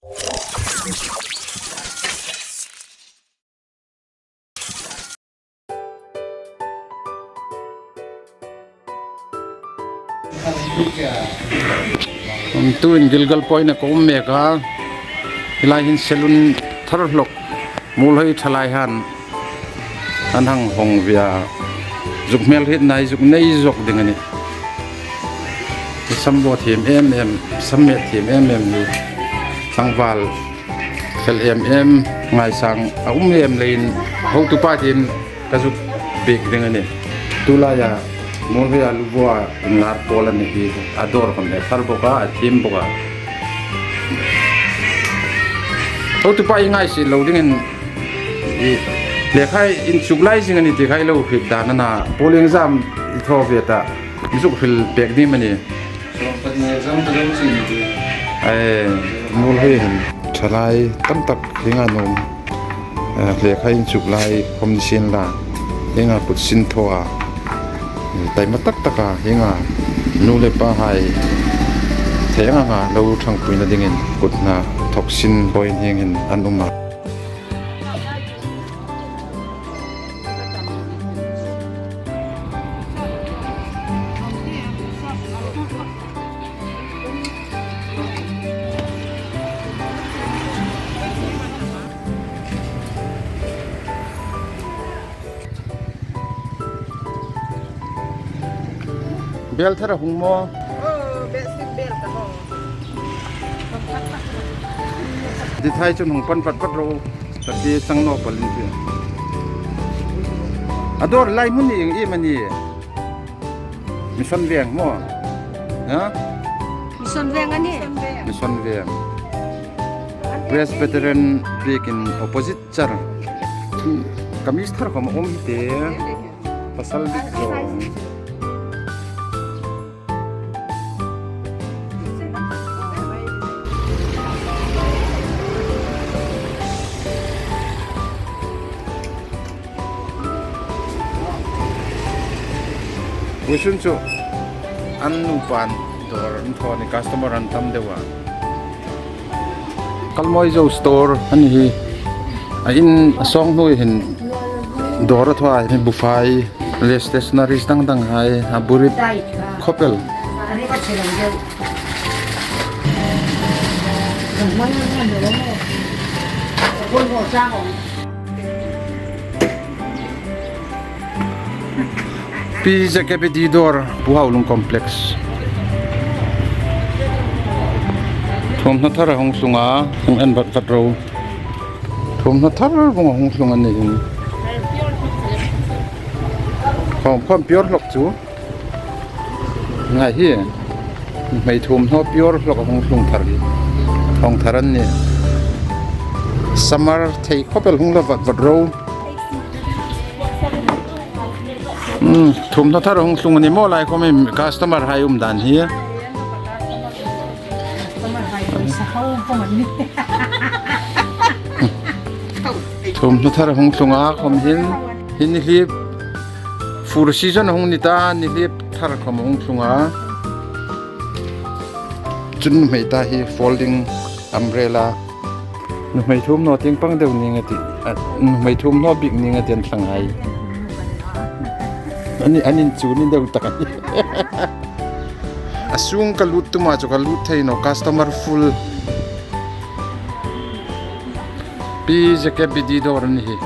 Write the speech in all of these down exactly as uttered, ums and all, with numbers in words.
Tuhin Gilgal Point-a ka um mek a, hi lai hin salon thar hlak Muolhoi thalai han an hang hawng ve a, zuk hmelhrietna zuk nei zawk ding a nih. Sam bo thiem em em, sam met thiem em em hi tlangval fel em em, ngaisang a um em leiin hotupa thiem ka zuk biek ding a nih. Tulaia Muolhoia lu bua inlar pawl a ni hi, a dawr khom a thar bawk a, a thiem bawk a. Hotupa i ngai si lo dingin, i lekha inchuk lai zing a ni ti khai lo hriet dan a na, polling exam i thaw ve ta, zuk hril pek ding a nih. Ai, Muolhoi hin thalai tam tak hieng ang an um. Eh, lekha inchuk lai khom ni sien la, hieng ang kut sin thaw a, taima tak tak a, hieng ang nu le pahai thei ang anga lo ṭhangpuina dingin kut hna thawk sin point hieng hin an um a. Bel thar a hung maw? Oh, bel sik bel ka hung. Di thai chun hung pan pat pat ro. Tati chang naw palin ti. A dawr lai hmun hi ieng am a ni? Mission Veng maw? Ha? Mission Veng a nih. Mission Veng. Presbyterian biekin opposite char. Kamis thar khom a um hi te. Pasal dik zawng. Vawisun chu an nupa dawr an thaw a nih, customer an tam deu a. Kalmawi Zo store a ni hi. A in a sawng hnuoi hin dawr a thaw a, hi bufai le stationaries dang dang hai, a burit khawpel. P J K B D dawr, Pu Haulung Complex. Thuomhnaw thar a hung tlung a, hung en vat vat ro. Thuomhnaw thar vawng a hung tlung a ni hin. Khawm, khawm pure hlawk chu. Ngai hi. Nuhmei thuomhnaw pure hlawk a hung tlung thar hi. Hung thar an nih. Summer thei khawpel hung la vat vat ro. Hmm, thuomhnaw thar hung tlung a ni maw lai khawm hi customer hai um dan hi. Thuomhnaw thar hung tlung a khawm hin, hin ni hlip fur season hung ni ta, ni hlip thar khawm hung tlung a. Chun nuhmei ta hi folding umbrella. Nuhmei thuomhnaw tieng pang deu ning a tih. A, nuhmei thuomhnaw bik ning a tih an thlang hai. Ani, an in chu ni deu tak a nih. A sung ka lut tum a chu ka lut thei naw, customer full. P J K B D dawr a ni hi.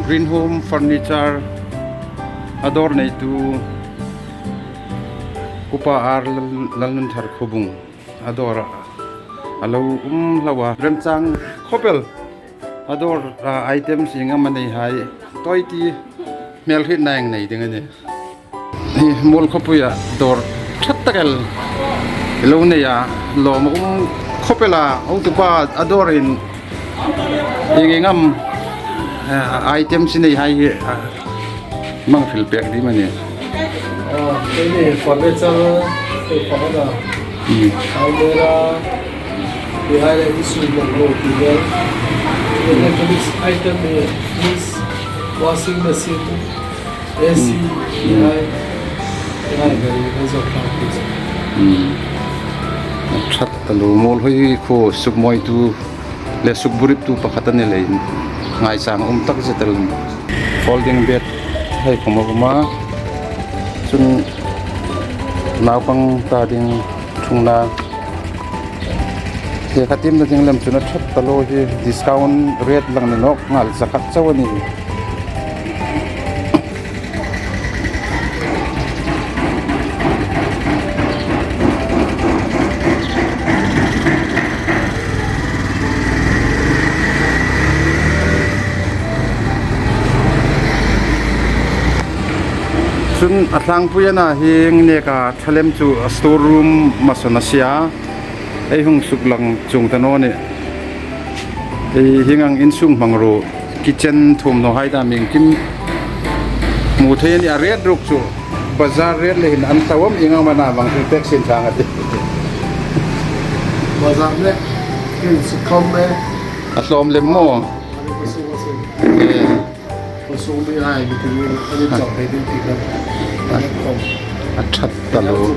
Green Home Furniture a dawr neitu Upa R Lal-, Lalnunthar Khobung. A dawr a lo um hlak a, remchang khawpel. A dawr, a, items ieng am a nei hai, tawi ti hmelhrietna ieng nei ding a nih. Hi Muol khawpuia dawr ṭha tak el lo nei a, lawm a um khawpel a, hotupa a dawrin ieng ieng am, a, items i nei hai hi, a, hmang hril pek ding am a nih. A, keini furniture, kei furniture. Hmm. Almirah, hi hai le insukhmang ruol ti vel. Electronics item hi fridge, washing machine, A C, hmm, hi hai. Hi hai le hi zawk hlak ti chu. Hmm. A ṭha ta lo, Muolhoi khuo sukmawitu le sukburiptu pakhat a ni leiin ngaichang um tak zet el. Folding bed hai khawm a um a. Chun naupang ta ding ṭhungna. Hi kha tiemna ding lem chun a ṭha ta lo hi, discount rate lang ni nawk nghal zakhat chau a nih. Chun a tlangpui a na hieng neka ṭha lem chu a store room hmasawn a sia. Ei hung suklang chuong ta naw nih. Ei hieng ang insukhmang ruol, kitchen thuomhnaw hai dam iengkim hmu thei a nih, a rate ruok chu bazar rate le hin an tawm, ieng am a na mang thil pek sin thang a tih. Bazar le, kin suk khawm le. A hlawm lem maw? Ani ko su ko su. Eh. Ko su mi hai mi tin ni, ani chau thei ding ti kan. A ṭha ta lo.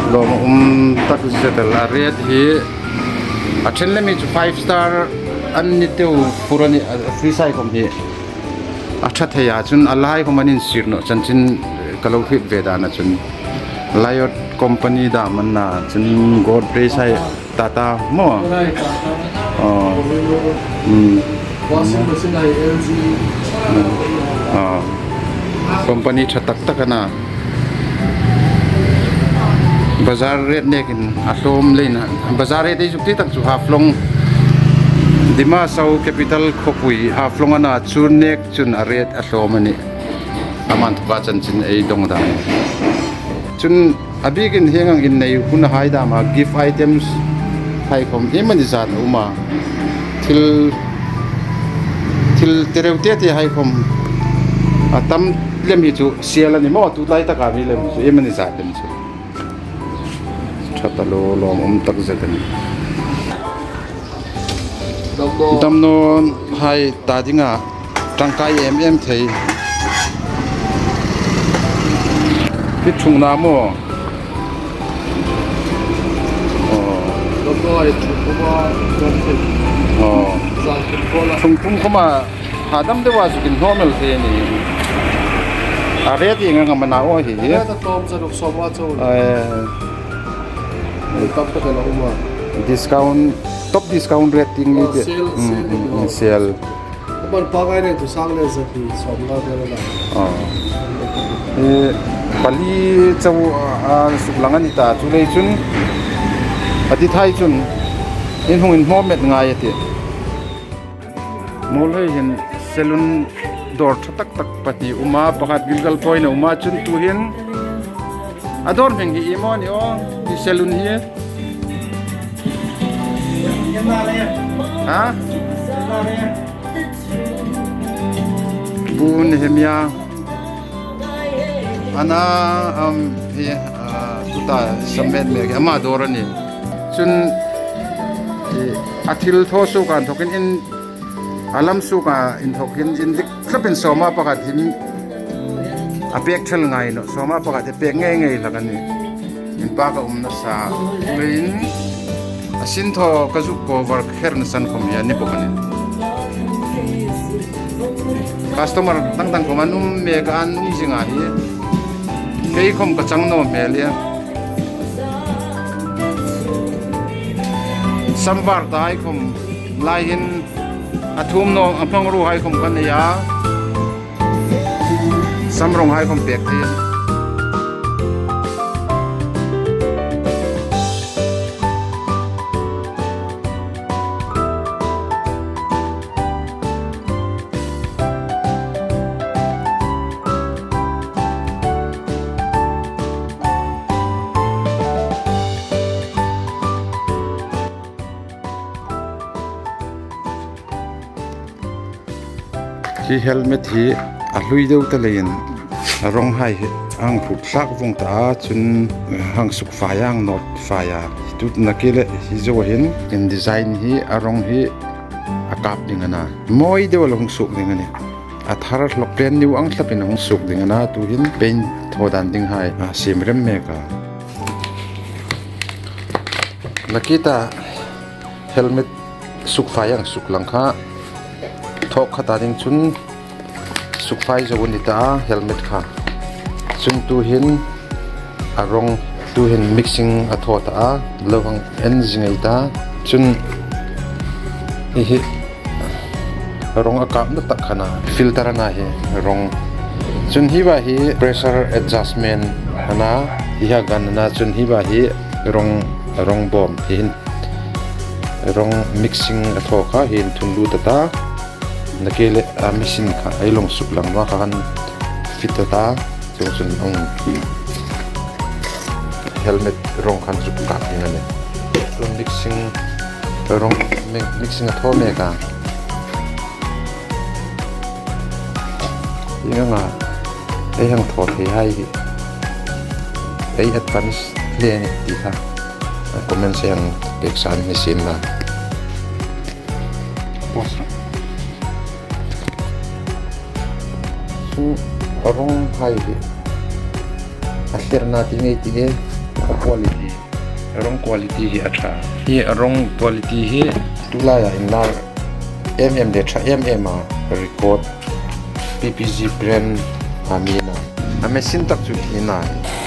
Lawmum tak zet el, a rate hi. A ṭhen lem hi chu five star an ni teu fur a nih, a fridge hai khawm hi. A ṭha thei a, chun a lai khawm an insir naw chanchin ka lo hriet ve dan a chun. Lloyd company dam a na chun Godrej hai, Tata maw? Aw. Hmm. Washing machine hai L G. Hmm. Aw. Company ṭha tak tak a na. Bazar rate nekin a hlawm leiin a. Bazar rate ei zuk ti tak chu Haflong, Dima Hasao capital khawpui Haflong a na, chu nek chun a rate a hlawm a nih. Ama inthoka chanchin ei dong dan. Chun a bikin hieng ang innei hun hai dama gift items hai khawm iem a ni zat a um a. Thil, thil tereu te te hai khawm a tam lem hi chu sale a ni maw, tu lai taka mi lem chu iem a ni zat lem chu. Ṭha ta lo, lawmum tak zet a nih. Damnaw. Damnaw hai ta dinga ṭangkai em em thei. Hi ṭhungna maw? Aw. Damnaw hai ṭhung khawma, ṭhung thei. Aw. Zan ṭhung khawma. Ṭhung thum khawma ha dam deuha zuk inhnaw mei thei a nih. A rate ieng ang am a na aw hi? Rate a tawm zaruok sawmnga chau. Eh. Tam tak a la um a. Discount, top discount rate ding ni. Oh, ti. Sale, mm, sale mm, ni mm, sale. Aman pangai nen chu sang le zahni sawmnga vel a la. Oh. Eh, pali chau, ah, suklang a ni ta, chuleiin chun a ti thei chun in hung inhmaw met ngai a tih. Muolhoi hin saloon dawr ṭha tak tak pahni a um a, pakhat Gilgal Point-a um a, chun tuhin a dawr hming hi iem a ni aw, hi saloon hi? Ha? Pu Nehemia. A na, um, hi, ah, tuta sam met mek hi ama dawr a nih. Chun, hi, a thil thaw suok a inthokin in, a lam suok a inthokin indik tlapin sawma pakhat hin a pek thel ngai naw, sawma pakhat hi pek ngei ngei hlak a nih. Inpak a um nasa. Chuleiin a sin thaw ka zuk cover kherna san khawm hi a ni bawk a nih. Customer dang dang khawm an um mek a, an um zing a hi. Kei khawm ka chang naw hmel a. Sam var ta hai khawm lai hin a thuomhnaw a hmangruo hai khawm ka nei a. Sam rawng hai khawm pek thei. Hi helmet hi a hlui deu ta leiin a rawng hai hi Hang phut thlak vawng ta a, chun hang suk fai a, hang nawt fai a. Tuta nakie le hi zo hin, in design hi, a rawng hi a kap ding a na. Mawi deu a la hung suok ding a nih. A thar hlawk brand new ang thlapin a hung suok ding a na, tuhin paint thaw dan ding hai a siem rem mek a. Nakie ta helmet suk fai ang suk lang kha. Thawk kha ta ding chun suk fai zo a ni ta a, helmet kha. Chun tuhin a rawng, tuhin mixing a thaw ta a, lo hang en zing ei ta. Chun hi hi rawng a kapna tak kha na, filter a na hi rawng. Chun hi va hi pressure adjustment a na, hi ha gan a na, chun hi va hi rawng, rawng bawm, hi hin rawng mixing a thaw kha, hi hin thun lut ta ta. Nakie le a machine kha ei lo suk lang naw kha, han fit ta ta. Chun chun ang helmet rawng khan suk kap ding a nih. Chun mixing rawng mi-, mixing a thaw mek a. Ieng anga ei hang thaw thei hai hi. Ei advance hle a nih ti kha comment section pek san mi sin la. Pause. Chun a rawng hai hi a thlerna ti ngei ti e, a quality, a rawng quality hi a ṭha. Hi a rawng quality hi tu laia inlar em em le ṭha em em a, Record P P G brand a ni na. A machine tak chu hi na.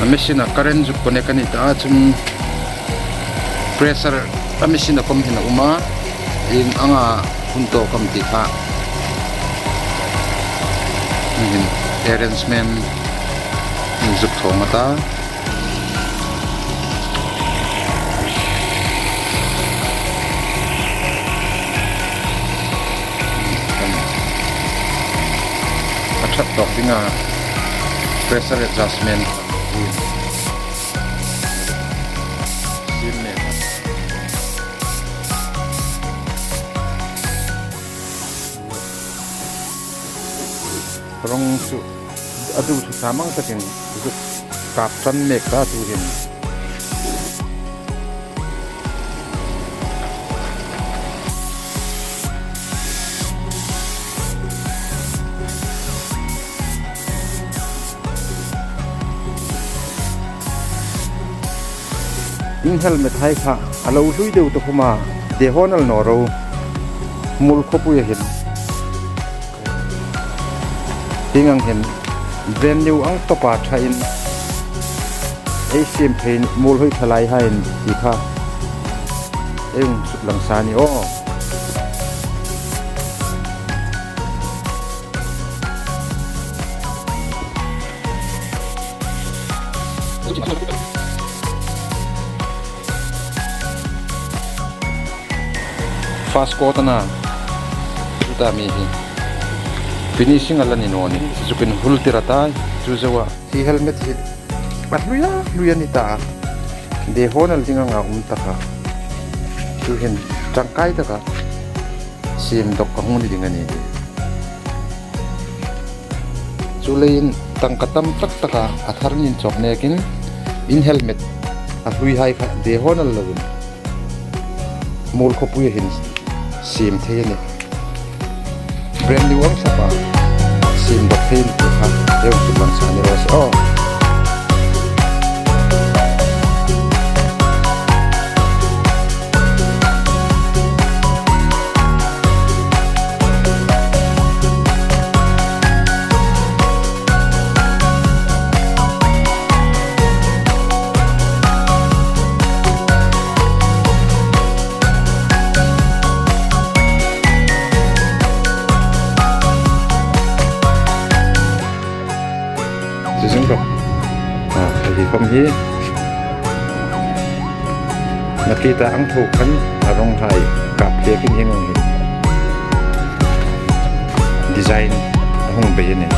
A machine a current zuk connect a ni ta a, chun pressure a machine a khawm hin a um a, ieng anga hun tawk am ti kha. Hin arrangement zuk thaw a ta. A ṭhat tawk dinga pressure adjustment. Rawng chu a duthusam ang takin zuk kap ṭan mek ta tuhin. In helmet hai kha a lo hlui deu ta khawma, de hawn el naw ro. Muolkhawpui a hin. Hieng ang hin brand new ang tawpa ṭhain ei siem thei, muolhoi ṭhalai hai an ti kha ei hung suk lang sa ni aw. Fast coat a na. Tuta mi hi finishing a la ni naw ni. Chu kin hul tir a ta, chu zoa. Hi helmet hi a hlui a, hlui a ni ta. De hawn el ding anga um ta kha. Chu hin tangkai taka siem dawk ka hung ni ding a nih. Chuleiin tangka tam tak taka a thar nin chawk nekin in helmet a hlui hai kha de hawn el lovin Muolkhawpui a hin siem thei a nih. Brand new ang tawpa siem dawk thei a nih kha. Ei hung suk lang sa ni raw se aw. Chu zing ro. A, a hi khawm hi. Nakie ta ang thaw khan a rawng hai kap hle kin hieng ang hin design a hung bei a nih.